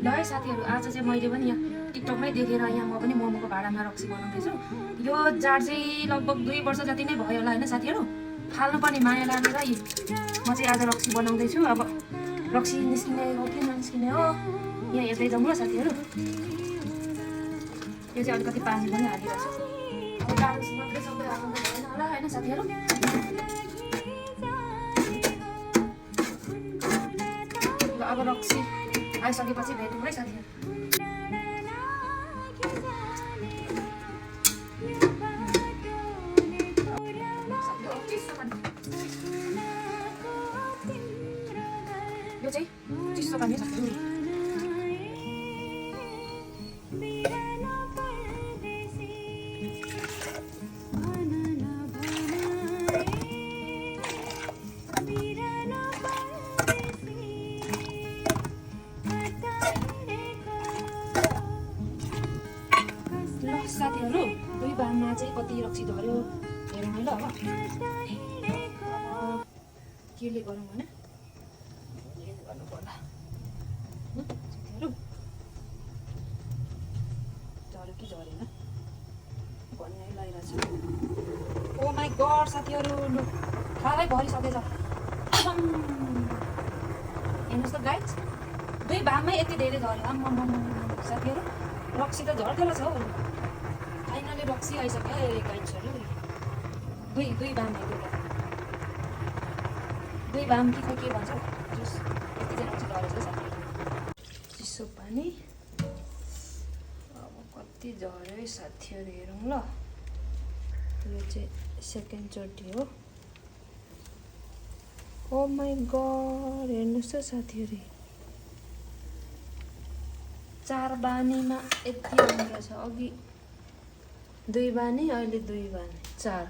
ल है साथीहरू, आज चाहिँ मैले पनि यहाँ टिकटकमै देखेर यहाँ म पनि मोमोको भाँडामा रक्सी बनाउँदैछु। यो जार चाहिँ लगभग 2 वर्ष जति नै भयो होला होइन साथीहरू। फाल्नु पनि माया लागेर म चाहिँ आज रक्सी बनाउँदैछु। अब रक्सी निस्किने हो कि ननिस्किने हो यहाँ हेर्दै जाउँ ल साथीहरू। यो चाहिँ अलिकति पानी पनि हालिरहेको छु। अब डान्स मात्रै सबै हाल्नु भएन होला होइन साथीहरू। ल अब रक्सी आइसकेपछि भेटौँ है साथीहरू। यो चाहिँ चिसो पानी साथीहरू। साथीहरू 2 बाममा चाहिँ कति रक्सी झऱ्यो हेरौँ है ल। अब केले गरौँ भने गर्नु पर्ला साथीहरू। झऱ्यो कि झरेन भन्ने लागिरहेछ। ओ माई गड साथीहरू, लु खालै भरिसकेछ। हेर्नुहोस् त गाइज, 2 बाममै यति धेरै झऱ्यो। साथीहरू रक्सी त झर्दैन छ हौ। फाइनली रक्सी आइसक्यो है गाइजहरू। 2 बाम एउटा 2 बाम कि खोइ के भन्छ जुस। यति चाहिँ रक्सी झरेछ साथीहरू। चिसो पानी अब कति झऱ्यो है साथीहरू हेरौँ ल। यो चाहिँ सेकेन्ड चोटि हो। ओ माई गड हेर्नुहोस् त साथीहरू, 4 बानीमा यति आउँदो रहेछ। अघि 2 बानी, अहिले 2 बानी 4।